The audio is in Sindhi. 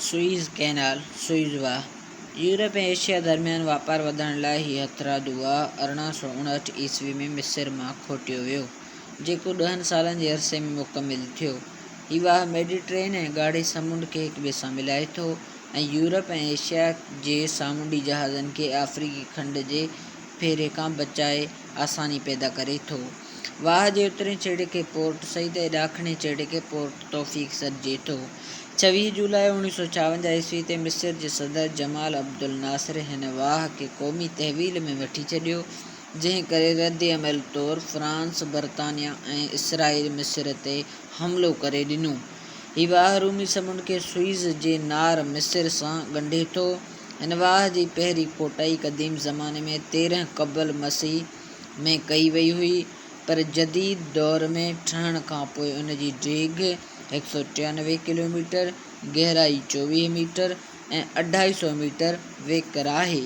سوئيز ڪئنال، سوئيز واهه، يورپ ۽ ايشيا درميان واپار وڌائڻ لاء هي هٿرادو واهه 1859 عيسوي ۾ مصر مان کوٽيو ويو، جيڪو ڏهن سالن جي عرصي ۾ مڪمل ٿيو. هي واهه ميڊيٽرين ۽ ڳاڙهي سمنڊ کي هڪٻئي سان ملائي ٿو ۽ يورپ ۽ ايشيا جي سامونڊي جهازن کي آفريقي کنڊ جي ڦيري کان بچائي آساني پيدا ڪري ٿو. واهه جي اترئين ڇيڙي کي پورٽ سعيد ۽ ڏاکڻي ڇيڙي کي پورٽ توفيق سڏجي ٿو. 26 جولاء 1956 عيسوي تي مصر جي صدر جمال عبدالناصر هن واهه کي قومي تحويل ۾ وٺي ڇڏيو، جنهن ڪري ردعمل طور فرانس، برطانيا ۽ اسرائيل مصر تي حملو ڪري ڏنو. هي واهه رومي سمنڊ کي سوئيز جي نار مصر سان ڳنڍي ٿو. هن واهه جي پهرين کوٽائي قديم زماني ۾ 13 قبل مسيح ۾ ڪئي وئي هئي، پر جديد دور ۾ ٺهڻ کان پوء ان جي ڊيگهه 193 ڪلوميٽر، گهرائي 24 ميٽر ۽ اڍائي سئو ميٽر ويڪر آهي.